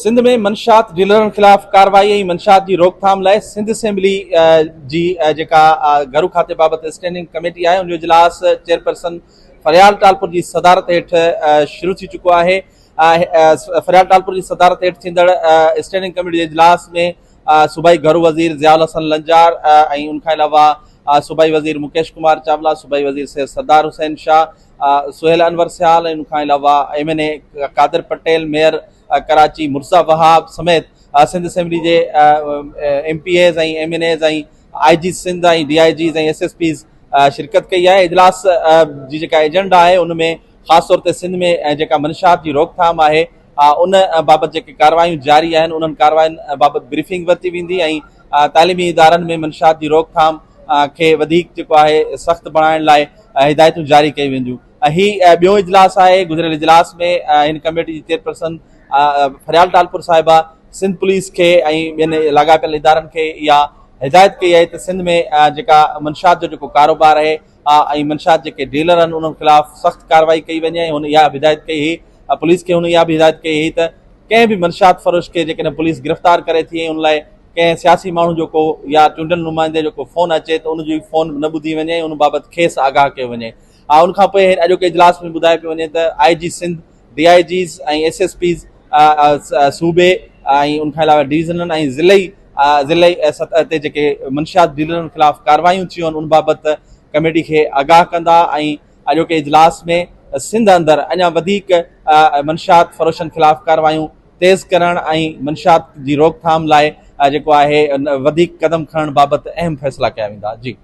سنڌ ۾ منشيات ڊيلرن خلاف ڪارروائي ۽ منشيات جي روڪٿام لاء سنڌ اسيمبلي جي جيڪا گهرو کاتي بابت اسٽينڊنگ ڪميٽي آهي ان جو اجلاس چيئرپرسن فريال ٽالپر جي صدارت هيٺ شروع ٿي چڪو آهي. فريال ٽالپر جي صدارت هيٺ ٿيندڙ اسٽينڊنگ ڪميٽي جي اجلاس ۾ صوبائي گهرو وزير ضياء الحسن لنجار ۽ ان کان علاوه صوبائي وزير مڪيش ڪمار چاولا، صوبائي وزير سيد سردار حسين شاهه، سهيل انور سيال ۽ ان کان علاوه M N A Qadir Patel, mayor Karachi Mirza Wahab سميت سنڌ اسيمبلي جي M P As ۽ M N As ۽ I G Sindh ۽ D I Gs ۽ S S Ps شرڪت ڪئي آهي. اجلاس جي جيڪا ايجنڊا آهي ان ۾ خاص طور تي سنڌ ۾ جيڪا منشيات جي روڪٿام آهي ان بابت جيڪي ڪارروايون جاري آهن انهن ڪاررواين بابت بريفنگ ورتي ويندي ۽ تعليمي ادارن ۾ منشيات جي روڪٿام کي وڌيڪ جيڪو آهي سخت بڻائڻ لاء هدايتون جاري ڪيون وينديون. هي ٻيو اجلاس آهي، گذريل اجلاس ۾ هن ڪميٽي جي چيئرپرسن فريال ٽالپر صاحبه سنڌ پوليس کي ۽ ٻين لاڳاپيل ادارن کي اها هدايت ڪئي آهي ته سنڌ ۾ جيڪا منشيات جو جيڪو ڪاروبار آهي ۽ منشيات جيڪي ڊيلر آهن انهن خلاف سخت ڪارروائي ڪئي وڃي ۽ هن اها به هدايت ڪئي هئي پوليس کي هن اها به هدايت ڪئي هئي ته ڪنهن به منشيات فروش کي جيڪڏهن پوليس گرفتار ڪري ٿي ۽ ان لاء ڪنهن سياسي ماڻهو جو ڪو يا چونڊيل نمائندي جو ڪو فون اچي ته ان جي فون نه ٻڌي وڃي ۽ ان بابت کيس آگاهه ڪيو وڃي. ان کان پوء هن اڄوڪي اجلاس ۾ ٻڌايو پيو وڃي ته I G Sindh, D I Gs ۽ S S Ps صوبي ۽ ان کان علاوه ڊويزنن ۽ ضلعي ضلعي سطح تي جيڪي منشيات ڊيلرن خلاف ڪارروايون ٿيون آهن ان بابت ڪميٽي کي آگاهه ڪندا ۽ اڄوڪي اجلاس ۾ سنڌ اندر اڃا وڌيڪ منشيات فروشن خلاف ڪارروايون تيز ڪرڻ ۽ منشيات جي روڪٿام لاء جيڪو آهي وڌيڪ قدم کڻڻ بابت اهم فيصلا ڪيا ويندا. جي.